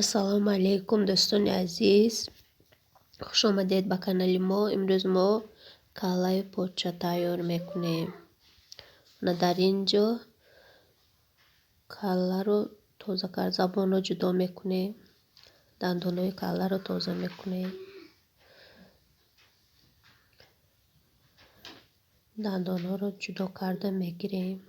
Ассалому алайкум, дӯстони азиз, хуш омадед ба канали мо. Имрӯз мо каллаи поча тайёр мекунем. Ана дар ин ҷо калларо тоза кард, забонро ҷудо мекунем, дандонҳои калларо тоза мекунем, дандонҳоро ҷудо карда мегирем.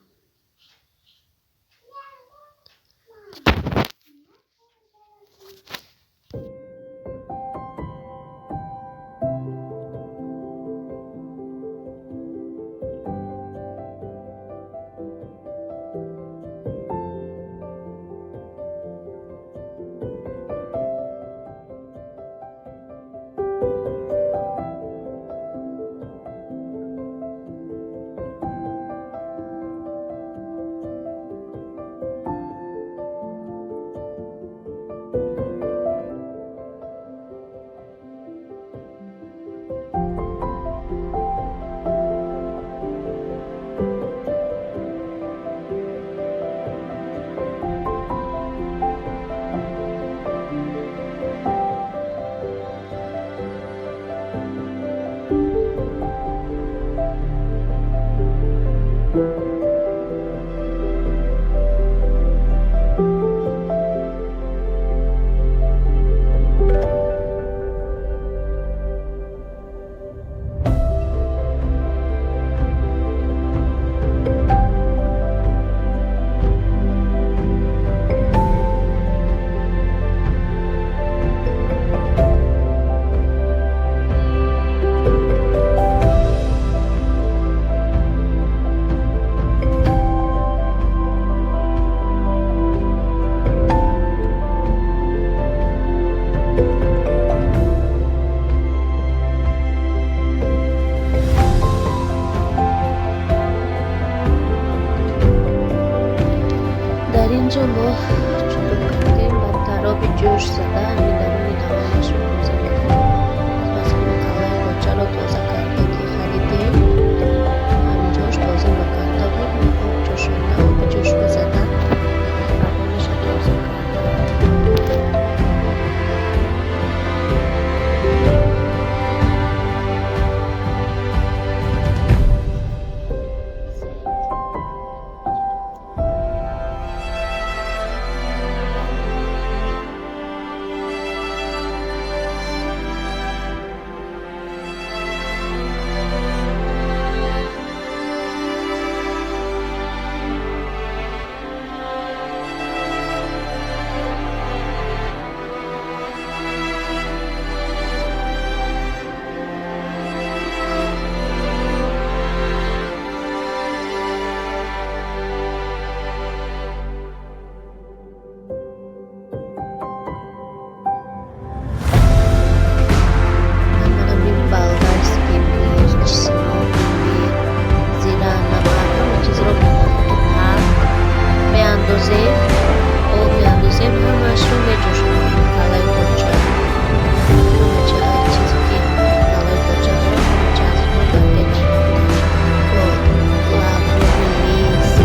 Дар ин ҷо мо ҷудо кардем ва дар оби ҷӯш зада ҳамин даруни даҳонашро тоза мекунем. Азбаски мо каллаи почаро тоза карда ки харидем, ҳаминҷош тоза накарда буд. Мо об ҷӯшонда, оби ҷӯшро зада, даҳонашро тоза кардем. Ҳамин болгарский перец, чеснок, зира, намак, ҳама чизро меандозем, об меандозем, ҳамаашро меҷӯшонем. Каллаи поча, ҳама чизе ки каллаи поча дорад, ҳама чизро дар дег андохта, бо лавровый лист.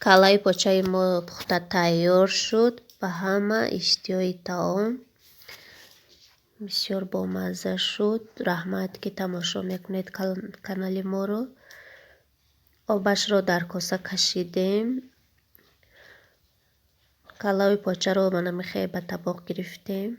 Каллаи почаи мо пухта тайёр шуд. Ба ҳама иштиҳои таом, бисёр бомазза шуд. Раҳмат, ки тамошо мекунед канали моро. Обашро дар коса кашидем. Каллаи почаро мана мехе ба табоқ гирифтем.